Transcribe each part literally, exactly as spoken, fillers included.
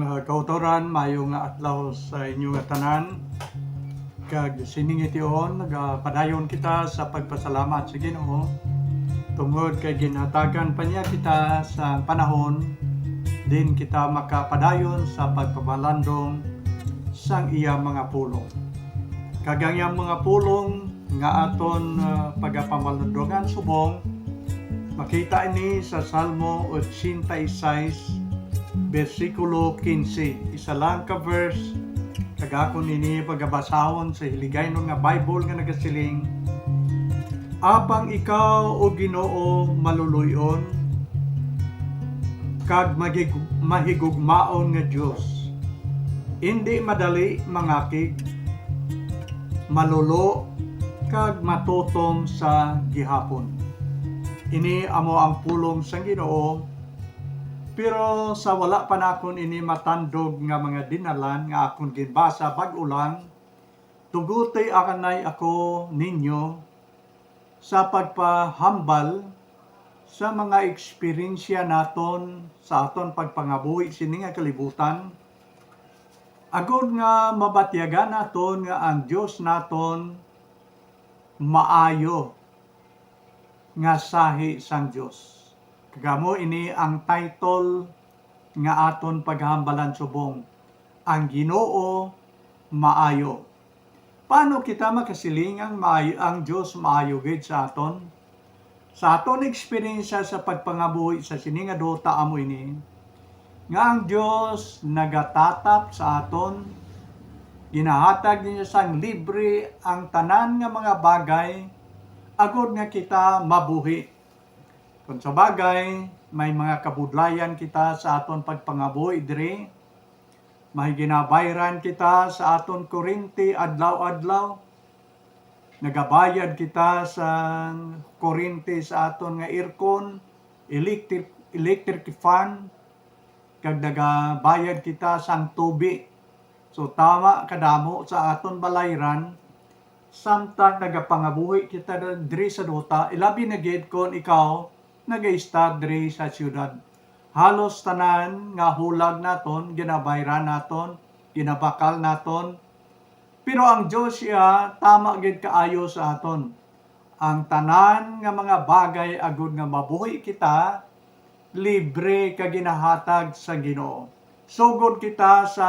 Kautoran, mayo nga adlaw sa inyo nga tanan. Kag sining tion, nagapadayon kita sa pagpasalamat sa Ginoo tungod kay ginhatagan pa niya kita sa panahon din kita makapadayon sa pagpamalandong sang iya mga pulong. Kag ang iyang mga pulong nga aton, ah, pagapamalandungan subong, makita ini sa Salmo ochenta y seis, bersikulo quince. Isa lang ka verse, kag akon ini pagabasahon sa Hiligaynon nga Bible nga nagasiling, "Apang ikaw, O Ginoo, maluloy-on kag magig-, mahigugmaon nga Dios, indi madali mangakig, malolo, kag matutom sa gihapon." Ini amo ang pulong sang Ginoo. Pero sa wala pa nakon ini matandog nga mga dinalan nga akon ginbasa bag-o lang, tuguti anay ako ninyo sa pagpahambal sa mga eksperyensya naton sa aton pagpangabuhi sini nga kalibutan, agod nga mabatyagan naton nga ang Dios naton maayo nga sahi sang Dios. Kag amo ini ang title nga aton paghambalan subong, Ang Ginoo Maayo. Paano kita makasiling ang maayo, ang Dios maayo gid sa aton? Sa aton eksperyensya sa pagpangabuhi sa sini nga duta, amo ini nga ang Dios nagatatap sa aton, ginahatag niya sang libre ang tanan nga mga bagay agod nga kita mabuhi. Kon sa bagay, may mga kabudlayan kita sa aton pagpangabuhi diri. May ginabayran kita sa aton kuryente adlaw-adlaw. Nagabayad kita sa kuryente sa aton nga aircon, electric, electric fan, kag nagabayad kita sang tubi. So, tama kadamo sa aton balayran, samtang nagapangabuhi kita diri sa duta, ilabi na gid kon ikaw nagaistar diri sa siyudad. Halos tanan nga hulag naton, ginabayran naton, ginabakal naton. Pero ang Dios iya tama gid kaayo sa aton. Ang tanan nga mga bagay agud nga mabuhi kita, libre ka ginahatag sa Ginoo. Sugod kita sa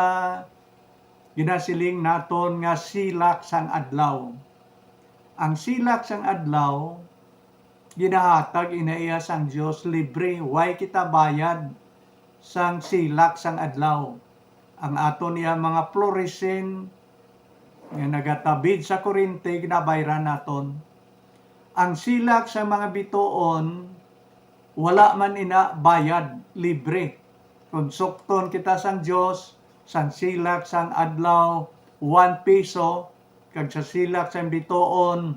ginasiling naton nga silak sang adlaw. Ang silak sang adlaw, ginahatag ina iya sang Dios libre, way kita bayad sang silak sang adlaw. Ang aton iya mga fluorescent nga nagatabid sa kuryente, ginabayran naton. Ang silak sa mga bituon, wala man ina bayad, libre. Kon sukton kita sang Dios, sang silak sang adlaw, one peso, kag sa silak sang bituon,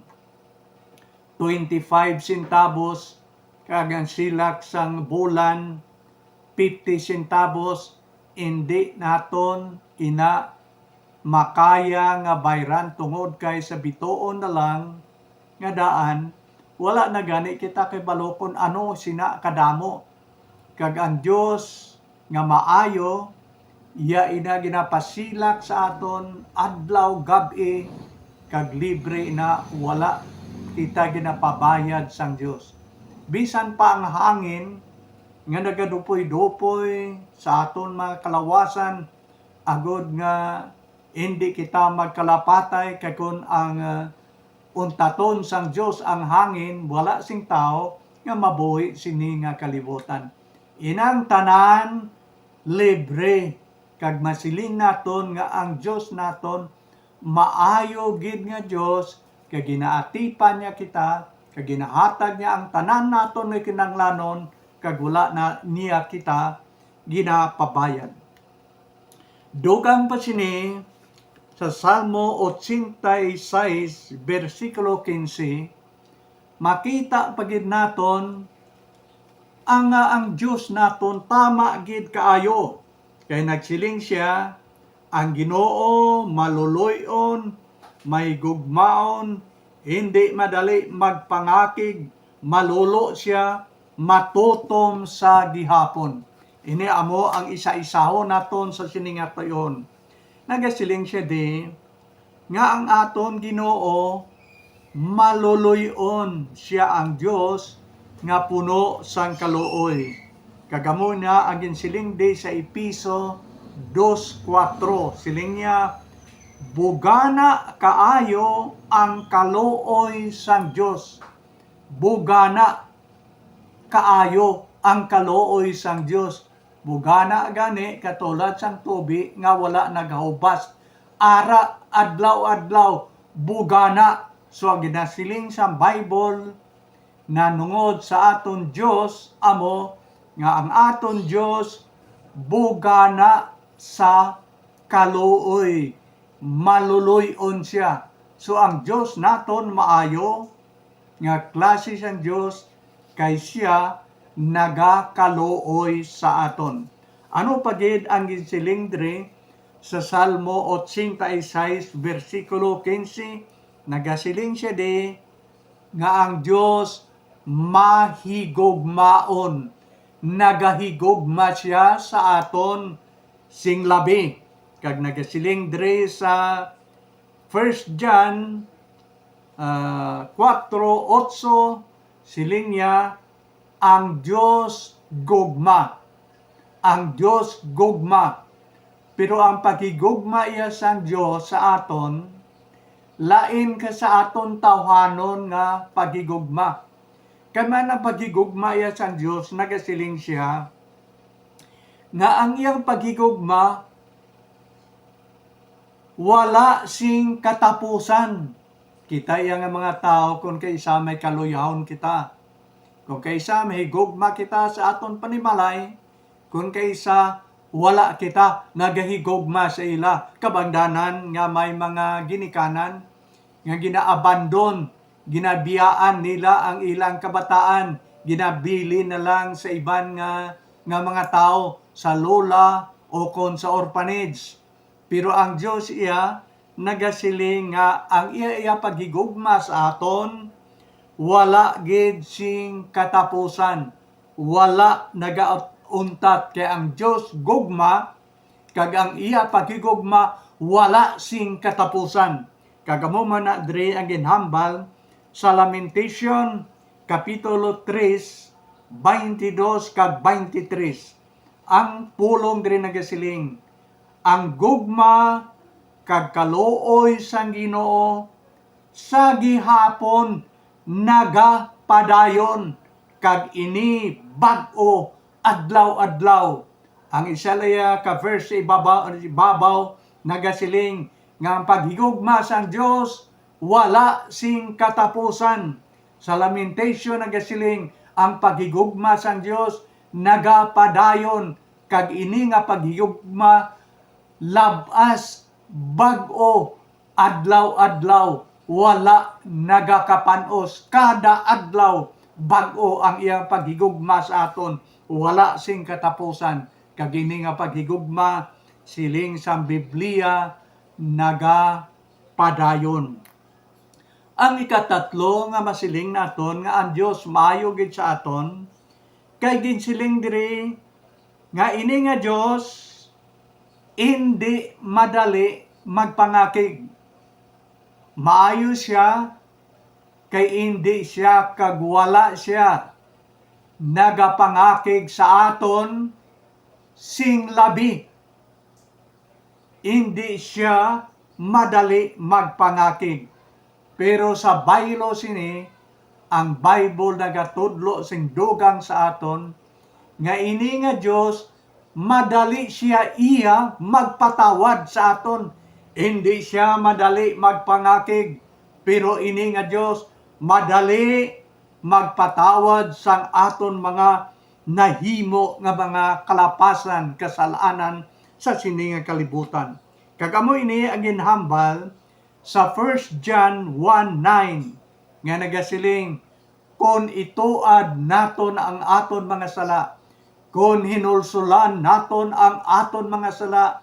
twenty-five centavos, kag ang silak sang bulan, fifty centavos, indi naton ina makaya nga bayran tungod kay sa bituon na lang nga daan, wala na gani kita kabalo kon ano sina kadamo. Kag ang Dios nga maayo, iya ina ginapasilak sa aton adlaw gab-i, kag libre na, wala kita ginapabayad sang Dios. Bisan pa ang hangin nga nagadupoy-dupoy sa aton mga kalawasan, agod nga indi kita magkalapatay, kay kon ang, ah, untaton sang Dios ang hangin, wala sing tawo nga mabuhi sini nga kalibutan. Inang tanan libre, kag masiling naton nga ang Dios naton maayo gid nga Dios, kag ginaatipan niya kita, kag ginahatag niya ang tanan naton nga kinahanglanon, kag wala na niya kita ginapabayad. Dugang pa sini, sa Salmo ochenta y seis, bersikulo quince, makita pa gid naton ang, nga ang Dios naton tama gid kaayo, kay nagsiling sia, "Ang Ginoo maluloy-on, mahigugmaon, hindi madali magpangakig, malolo sia, matutom sa gihapon." Ini amo ang isa-isahon naton sa sini nga tuyon. Nagasiling sia di nga ang aton Ginoo maluloy-on, sia ang Dios nga puno sang kaluoy. Kag amo na ang ginsiling di sa Efeso dos kuatro, siling niya, "Bugana kaayo ang kaluoy sang Dios." Bugana kaayo ang kaluoy sang Dios. Bugana gani katulad sang tubi nga wala nagahubas, ara adlaw-adlaw, bugana. So, ang ginasiling sang Bible nanungod sa aton Dios amo nga ang aton Dios bugana sa kaluoy, maluloy-on sia. So, ang Dios naton maayo nga klase sang Dios, kay sia nagakaluoy sa aton. Ano pa gid ang ginsiling diri sa Salmo ochenta y seis, bersikulo quince? Nagasiling sia di nga ang Dios mahigugmaon. Nagahigugma sia sa aton sing labi. Kag nagasiling diri sa First John, ah, kuwatro otso, siling niya, "Ang Dios gugma." Ang Dios gugma. Pero ang paghigugma iya sang Dios sa aton, lain ka sa aton tawhanon nga paghigugma. Kay man ang paghigugma iya sang Dios, nagasiling sia nga ang iyang paghigugma wala sing katapusan. Kita iya nga mga tawo, kon kaisa may kaluyahon kita, kon kaisa mahigugma kita sa aton panimalay, kon kaisa wala kita nagahigugma sa ila. Kabangdanan nga may mga ginikanan nga ginaabandon, ginabiyaan nila ang ilang kabataan, ginabilin na lang sa iban nga, nga mga tawo, sa lola o kon sa orphanage. Pero ang Dios iya nagasiling nga ang iya, iya paghigugma sa aton wala gid sing katapusan, wala nagauntat, kay ang Dios gugma, kag ang iya paghigugma wala sing katapusan. Kag amo man na diri ang ginhambal sa Lamentation, Kapitulo tres, twenty-dos kag twenty-tres. Ang pulong diri nagasiling, "Ang gugma kag kaluoy sang Ginoo sa gihapon nagapadayon, kag ini bag-o adlaw-adlaw." Ang isa la iya ka verse sa ibabaw, ibabaw nagasiling nga ang paghigugma sang Dios wala sing katapusan. Sa Lamentation nagasiling, "Ang paghigugma sang Dios nagapadayon, kag ini nga paghigugma lab-as bag-o adlaw-adlaw, wala nagakapan-os. Kada adlaw bag-o ang iyang paghigugma sa aton, wala sing katapusan." Kag ini nga paghigugma, siling sang Biblia, nagapadayon. Ang ikatatlo nga masiling naton nga ang Dios maayo gid sa aton, kay ginsiling diri nga ini nga Dios indi madali magpangakig. Maayo sia, kay indi sia kag wala sia nagapangakig sa aton sing labi. Indi sia madali magpangakig. Pero sa baylo sini, ang Bible nagatudlo sing dugang sa aton nga ini nga Dios, madali sia iya magpatawad sa aton. Indi sia madali magpangakig, pero ini nga Dios madali magpatawad sang aton mga nahimo nga mga kalapasan, kasal-anan sa sini nga kalibutan. Kag amo ini ang ginhambal sa First John one nine nga nagasiling, "Kon ituad naton ang aton mga sala, kon hinulsulan naton ang aton mga sala,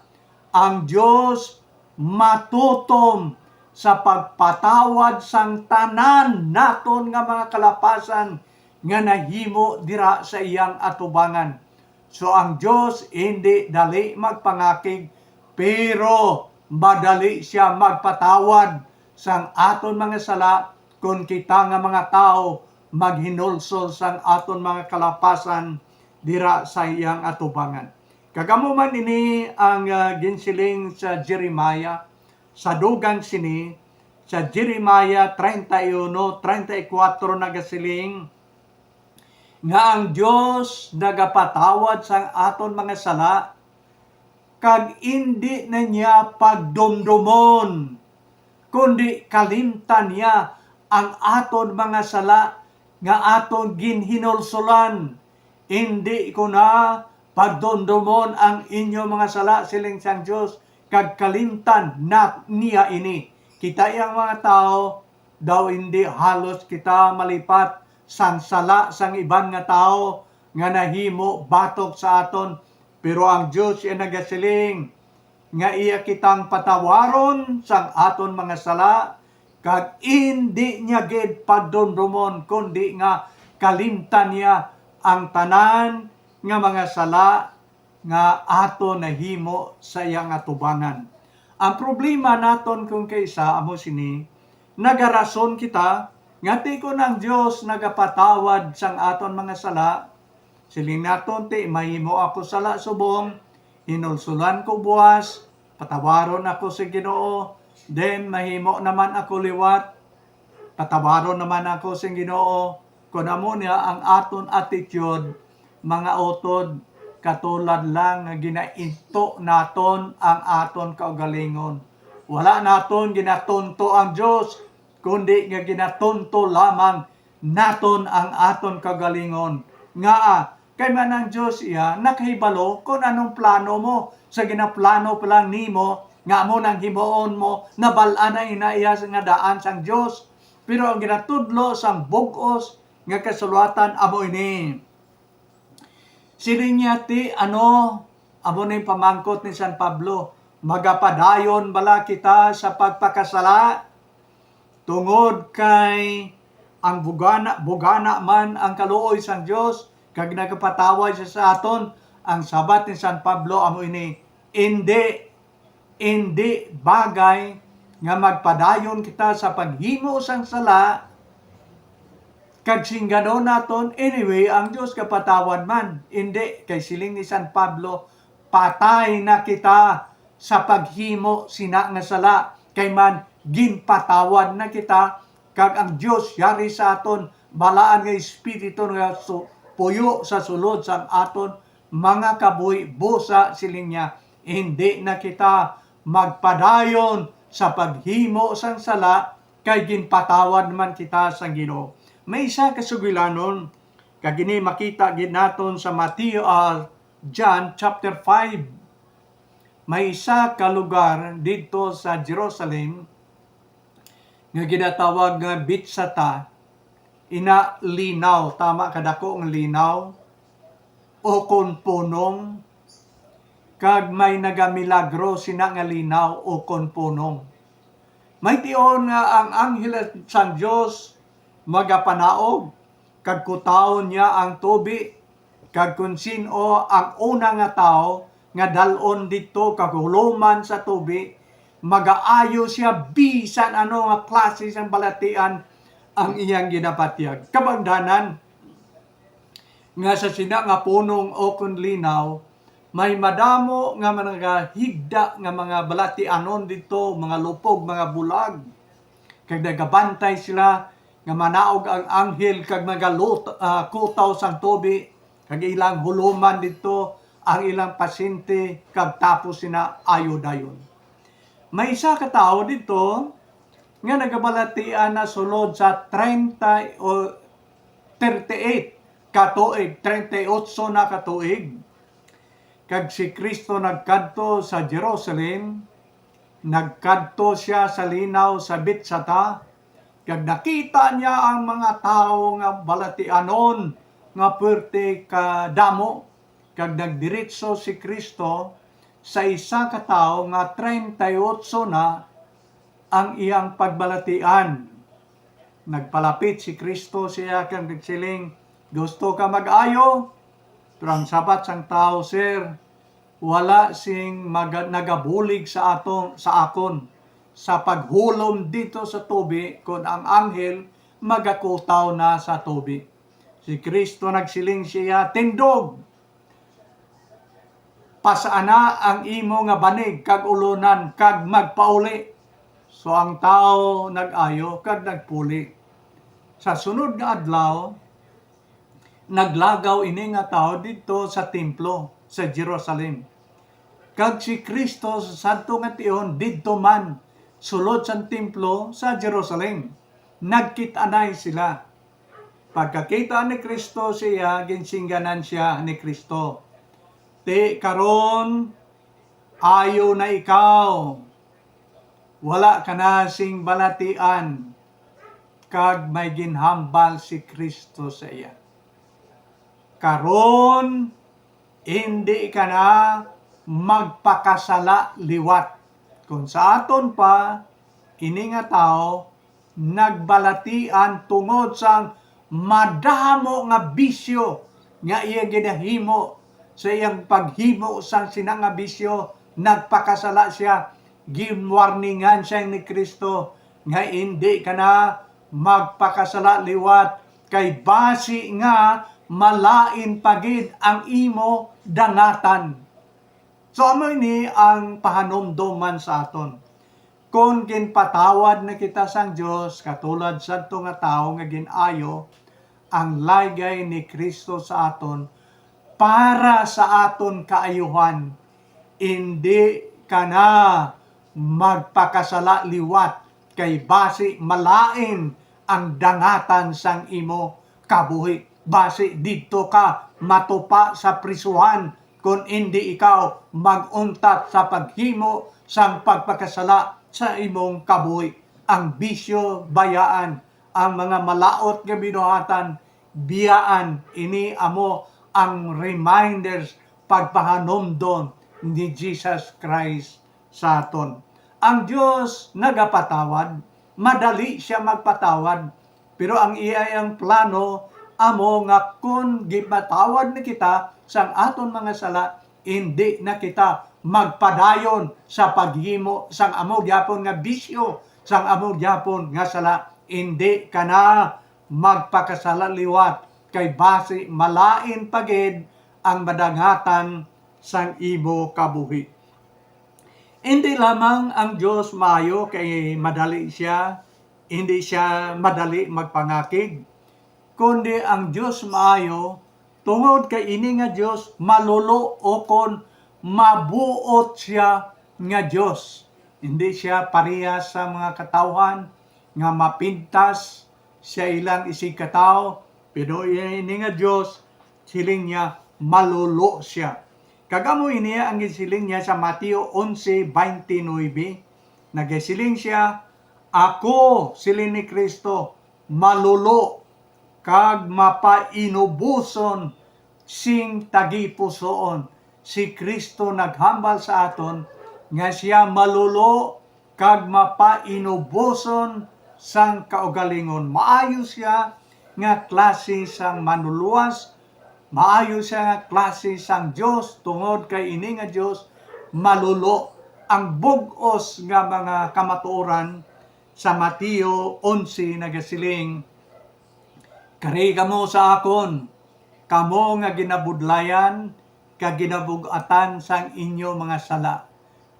ang Dios matutom sa pagpatawad sang tanan naton nga mga kalapasan nga nahimo dira sa iyang atubangan." So, ang Dios indi dali magpangakig, pero madali sia magpatawad sang aton mga sala kon kita nga mga tawo maghinulsol sang aton mga kalapasan dira sa iyang atubangan. Kag amo man ini ang, ah, ginsiling sa Jeremiah. Sa dugang sini, sa Jeremiah treinta y uno, treinta y cuatro nagasiling nga ang Dios nagapatawad sang aton mga sala, kag indi na niya pagdumdomon, kundi kalimtan niya ang aton mga sala nga aton ginhinulsolan. Indi ko na pagdumdomon ang inyo mga sala, siling sang Dios, kag kalimtan na niya ini. Kita ang mga tawo, daw indi halos kita malipat sang sala sang iban nga tawo nga nahimo batok sa aton. Pero ang Dios iya nagasiling nga iya kitang patawaron sang aton mga sala, kag indi niya gid pagdumdomon, kundi nga kalimtan niya ang tanan nga mga sala nga aton nahimo sa iyang atubangan. Ang problema naton kon kaisa amo sini, nagarason kita nga ti kon ang Dios nagapatawad sang aton mga sala, siling naton, ti mahimo ako sala subong, hinulsulan ko buas, patawaron ako sa Ginoo, then mahimo naman ako liwat, patawaron naman ako sing Ginoo. Kon amo niya ang aton attitude, mga utod, katulad lang nga ginainto naton ang aton kaugalingon. Wala naton ginatunto ang Dios, kundi nga ginatunto lamang naton ang aton kaugalingon. Ngaa? Kay man ang Dios iya nakahibalo kon anong plano mo. Sa ginaplano pa lang nimo nga amo nang himuon mo, nabal-an na ina iya nga daan sang Dios. Pero ang ginatudlo sang bug-os nga kasulatan amo ini. Siling niya, ti ano, amo ning pamangkot ni San Pablo, magapadayon bala kita sa pagpakasala? Tungod kay ang bugana, bugana man ang kaluoy sang Dios, kag nagapatawad siya sa aton, ang sabat ni San Pablo amo ini, indi, indi bagay nga magpadayon kita sa paghimo sang sala, kag singganon naton, anyway, ang Dios kapatawad man. Indi, kay siling ni San Pablo, patay na kita sa paghimo sina nga sala, kay man ginpatawad na kita, kag ang Dios yari sa aton balaan nga espiritu nga su-, puyo sa sulod sang aton mga kabuhi. Busa, siling niya, hindi na kita magpadayon sa paghimo sang sala, kay ginpatawad man kita sang Ginoo. May isa ka sugilanon, kag ini makita gid naton sa Mateo, ah, John chapter five. May isa ka lugar didto sa Jerusalem nga ginatawag nga Bethsaida, ina linaw, tama, kadako nga linaw, ukon punong, kag may nagamilagro sina nga linaw ukon punong. May tion nga ang anghel sang Dios magapanaog, kag kutawon niya ang tubi, kag kon sin-o ang una nga tawo nga dal-on didto kag huluman sa tubi, magaayo sia bisan ano nga klase sang balatian ang iyang ginabatyag. Kabangdanan nga sa sina nga punong ukon linaw, may madamo nga mga higda nga mga balatianon didto, mga lupog, mga bulag. Kag nagabantay sila nga manaog ang anghel kag magalut-, ah, kutaw sang tubi, kag ilang huluman didto ang ilang pasyente, kag tapos sina ayo dayon. May isa ka tawo didto nga nagabalatian na sulod sa treinta o thirty-eight ka tuig, treinta y ocho na ka tuig. Kag si Cristo nagkadto sa Jerusalem, nagkadto sia sa linaw sa Bethsaida, kag nakita niya ang mga tawo nga balatianon nga puwerte kadamo, kag nagdiretso si Cristo sa isa ka tawo nga treinta y ocho na ang iyang pagbalatian. Nagpalapit si Cristo sa iya kag nagsiling, "Gusto ka mag-ayo?" Pero ang sabat sang tawo, sir, wala sing maga-, nagabulig sa aton, sa akon, sa paghulom dito sa tubi, kon ang anghel magakutaw na sa tubi. Si Kristo nagsiling siya, "Tindog! Pasaana ang imo nga banig kag ulonan kag magpauli." So ang tawo nag-ayo kag nagpuli. Sa sunod nga adlaw, naglagaw ini nga tawo didto sa templo sa Jerusalem. Kag si Cristo sa sadto nga tion didto man, sulod sang templo sa Jerusalem. Nagkit-anay sila. Pagkakita ni Cristo siya, ginsingganan siya ni Cristo, "Ti karon, ayo na ikaw. Wala ka na sing balatian." Kag may ginhambal si Cristo sa iya, "Karon, indi ka na magpakasala liwat." Kung sa aton pa, ini nga tawo nagbalatian tungod sang madamo nga bisyo nga iya ginahimo. Sa iyang paghimo sang sina nga bisyo, nagpakasala siya. Ginwarningan siya ni Cristo nga, "Indi ka na magpakasala liwat, kay basi nga malain pa gid ang imo dangatan." So, amo ini ang pahanumdoman sa aton. Kon ginpatawad na kita sang Dios, katulad sadto nga tawo nga gin-ayo, ang laygay ni Cristo sa aton para sa aton kaayuhan. Indi ka na magpakasala liwat, kay basi malain ang dangatan sang imo kabuhi. Basi didto ka matupa sa prisuhan kon indi ikaw mag-untat sa paghimo sang pagpakasala sa imong kabuhi. Ang bisyo, bayaan, ang mga malaut nga binuhatan, biyaan. Ini amo ang reminders, pagpahanumdom ni Jesus Christ sa aton. Ang Dios nagapatawad, madali siya magpatawad, pero ang iya ang plano amo nga kon gipatawad na kita sang aton mga sala, indi na kita magpadayon sa paghimo sang amo gyapon nga bisyo, sang amo gyapon nga sala. Indi ka na magpakasala liwat, kay basi malain pa gid ang madangatan sang imo kabuhi. Indi lamang ang Dios maayo kay madali siya, indi siya madali magpangakig, kundi ang Dios maayo tungod kay ini nga Dios malolo, ukon mabuot siya nga Dios. Indi siya parehas sa mga katawhan nga mapintas sa ilang isigkatawo, pero ini nga Dios, siling niya, malolo siya. Kag amo ini ang ginsiling niya sa Mateo onse veintinuebe. Nagasiling siya, "Ako," siling ni Cristo, "malolo kag mapainuboson sing tagipusoon." Si Cristo naghambal sa aton nga siya malolo kag mapainuboson sang kaugalingon. Maayo siya nga klase sang manluluwas, maayo siya nga klase sang Dios, tungod kay ini nga Dios malolo. Ang bug-os nga mga kamatuoran sa Mateo onse nagasiling, "Kari kamo sa akon, kamo nga ginabudlayan kag ginabug-atan sang inyo mga sala,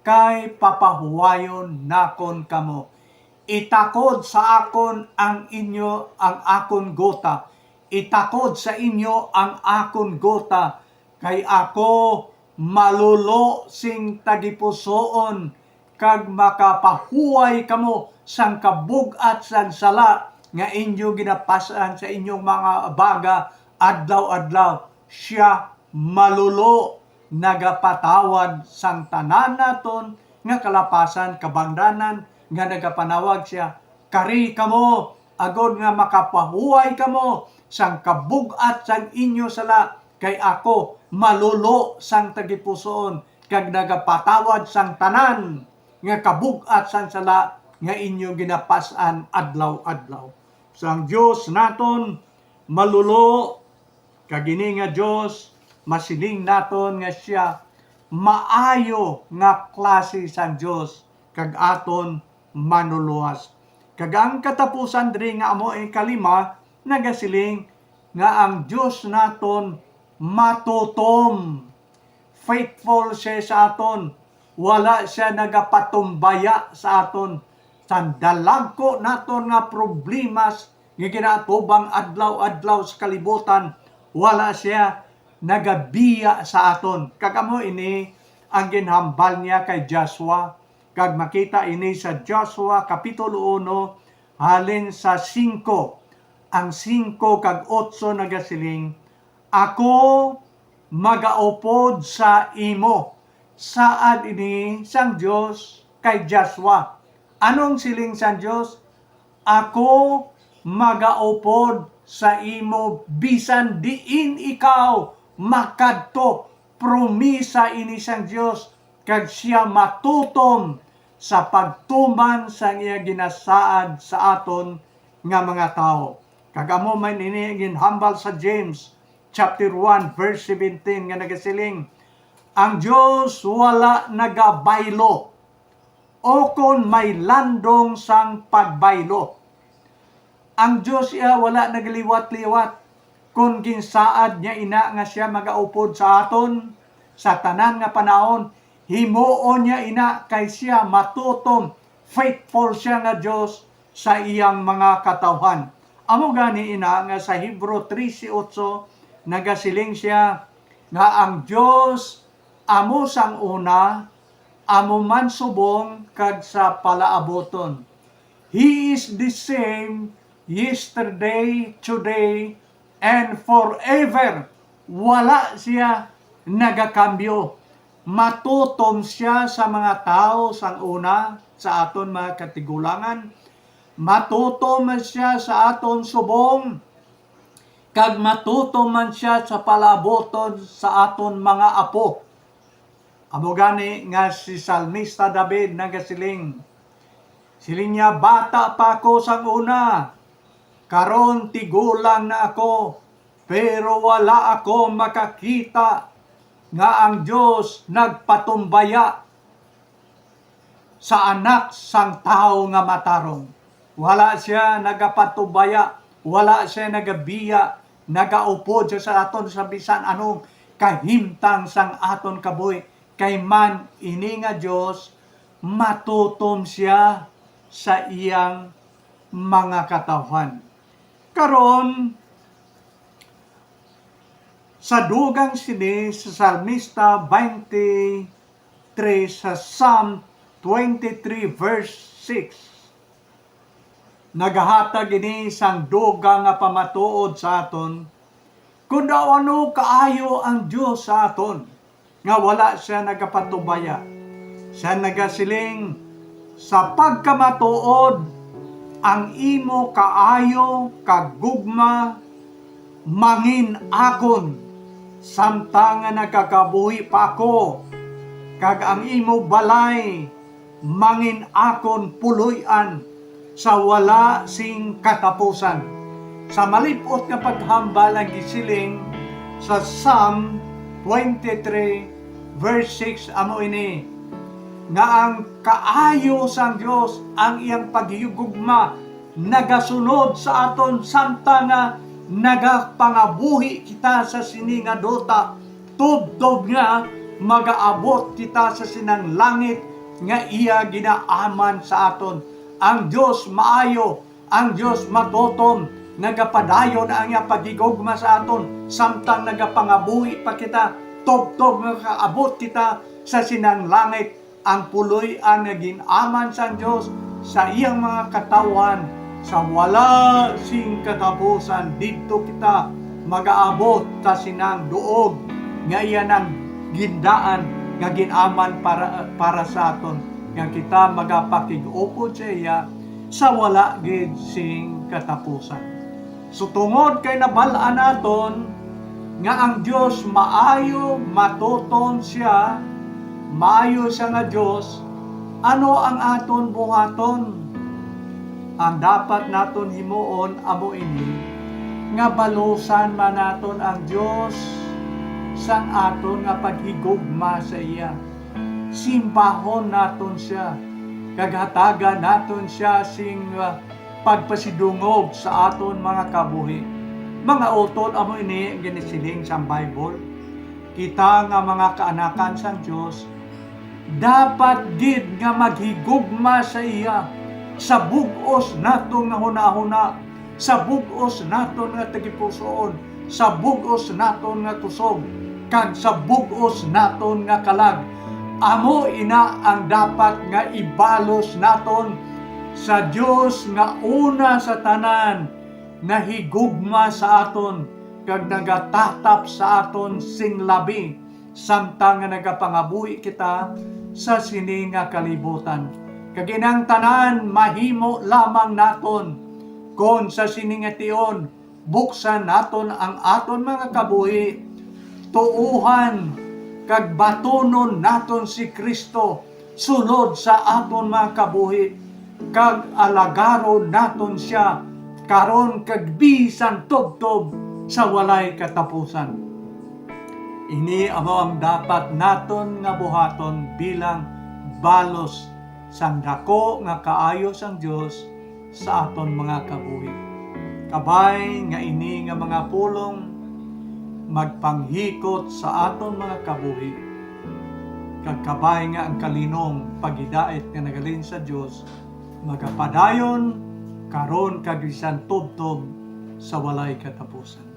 kay papahuwayon nakon kamo. Itakod sa akon ang inyo, ang akon gota, itakod sa inyo ang akon gota, kay ako malolo sing tagipusoon, kag makapahuway kamo sang kabug-at sang sala nga inyo ginapas-an sa inyong mga baga adlaw-adlaw. Sia malolo, nagapatawad sang tanan naton nga kalapasan, kabangdanan nga nagapanawag sia, 'Kari kamo, agod nga makapahuway kamo sang kabug-at sang inyo sala, kay ako malolo sang tagipusoon, kag nagapatawad sang tanan nga kabug-at sang sala nga inyo ginapas-an adlaw-adlaw.'" So, ang Dios naton malolo, kag ini nga Dios masiling naton nga sia maayo nga klase sang Dios kag aton manuluwas. Kag ang katapusan diri nga amo ang kalima, nagasiling nga ang Dios naton matutom. Faithful siya sa aton. Wala siya nagapatumbaya sa aton. Sa dalagko naton nga problemas nga ginaatubang adlaw-adlaw sa kalibutan, wala siya nagabiya sa aton. Kag amo ini ang ginhambal niya kay Joshua. Kag makita ini sa Joshua Kapitulo uno, halin sa singko. Ang singko kag otso nagasiling, "Ako magaupod sa imo." Saad ini sang Dios kay Joshua. Anong siling sang Dios? "Ako magaupod sa imo bisan diin ikaw makadto." Promisa ini sang Dios, kag sia matutom sa pagtuman sang iya ginasaad sa aton nga mga tawo. Kag amo man ini ang ginhambal sa James chapter one, verse seventeen, nga nagasiling, "Ang Dios wala nagabaylo, o kon may landong sang pagbaylo." Ang Dios iya wala nagliwat-liwat. Kon ginsaad niya ina nga sia magaupod sa aton sa tanan nga panahon, himuon niya ina, kay sia matutom, faithful sia nga Dios sa iyang mga katawhan. Amo gani ina nga sa Hebreo trese otso nagasiling sia nga ang Dios amo sang una, amo man subong kag sa palaabuton. He is the same yesterday, today, and forever. Wala siya nagakambyo. Matutom siya sa mga tawo sang una, sa aton mga katigulangan. Matutom man siya sa aton subong, kag matutom man siya sa palaabuton sa aton mga apo. Amo gani nga si Salmista David nagasiling, siling niya, "Bata pa ako sang una, karon tigulang na ako, pero wala ako makakita nga ang Dios nagpatumbaya sa anak sang tawo nga matarong." Wala sia nagapatubaya, wala sia nagabiya, nagaupod siya sa aton sa bisan anong kahimtang sang aton kabuhi. Kay man ini nga Dios, matutom sia sa iyang mga katawhan. Karon, sa dugang sini sa Salmista twenty-three, sa Psalm twenty-three verse six, nagahatag ini sang dugang nga pamatuod sa aton, kun daw ano kaayo ang Dios sa aton, nga wala sia nagapatubaya. Sia nagasiling, "Sa pagkamatuod, ang imo kaayo kag gugma mangin-akon, samtang nga nagakabuhi pa ako, kag ang imo balay mangin-akon puloy-an sa wala sing katapusan." Sa malip-ot nga paghambal ang gisiling sa Psalm twenty-three verse six amo ini, nga ang kaayo sang Dios, ang iyang paghigugma, nagasunod sa aton samtang nga nagapangabuhi kita sa sini nga duta, tubtob nga magaabot kita sa sinang langit nga iya ginaaman sa aton. Ang Dios maayo, ang Dios matutom, nagapadayon ang iya paghigugma sa aton, samtang nagapangabuhi pa kita, tubtob nga kaabot kita sa sinang langit, ang puloy-an nga gin-aman sang Dios sa iyang mga katawhan sa wala sing katapusan. Didto kita magaabot sa sinang duog nga iya nang gindaan nga gin-aman para, para sa aton, nga kita magapakig-upod sa iya sa wala gid sing katapusan. So, tungod kay nabal-an naton nga ang Dios maayo, matutom sia, maayo sia nga Dios, ano ang aton buhaton? Ang dapat naton himuon amo ini, nga balusan man naton ang Dios, sang aton nga paghigugma sa iya. Simbahon naton sia, kag hatagan naton sia sing, ah, pagpasidungog sa aton mga kabuhi. Mga utod, amo ini ang ginasiling sang Bible. Kita nga mga kaanakan sang Dios, dapat gid nga maghigugma sa iya sa bug-os naton nga hunahuna, sa bug-os naton nga tagipusoon, sa bug-os naton nga kusog, kag sa bug-os naton nga kalag. Amo ina ang dapat nga ibalos naton sa Dios nga una sa tanan nahigugma sa aton kag nagatatap sa aton sing labi, samtang nga nagapangabuhi kita sa sini nga kalibutan. Kag inang tanan mahimo lamang naton kon sa sini nga tion buksan naton ang aton mga kabuhi, tuohan kag batunon naton si Cristo sulod sa aton mga kabuhi, kag alagaron naton sia karon kag bisan tubtob sa walay katapusan. Ini amo ang dapat naton nga buhaton bilang balos sang daku nga kaayo sang Dios sa aton mga kabuhi. Kabay nga ini nga mga pulong magpanghikot sa aton mga kabuhi, kag kabay nga ang kalinong paghidait nga nagahalin sa Dios magapadayon karon kag bisan tubtob sa walay katapusan.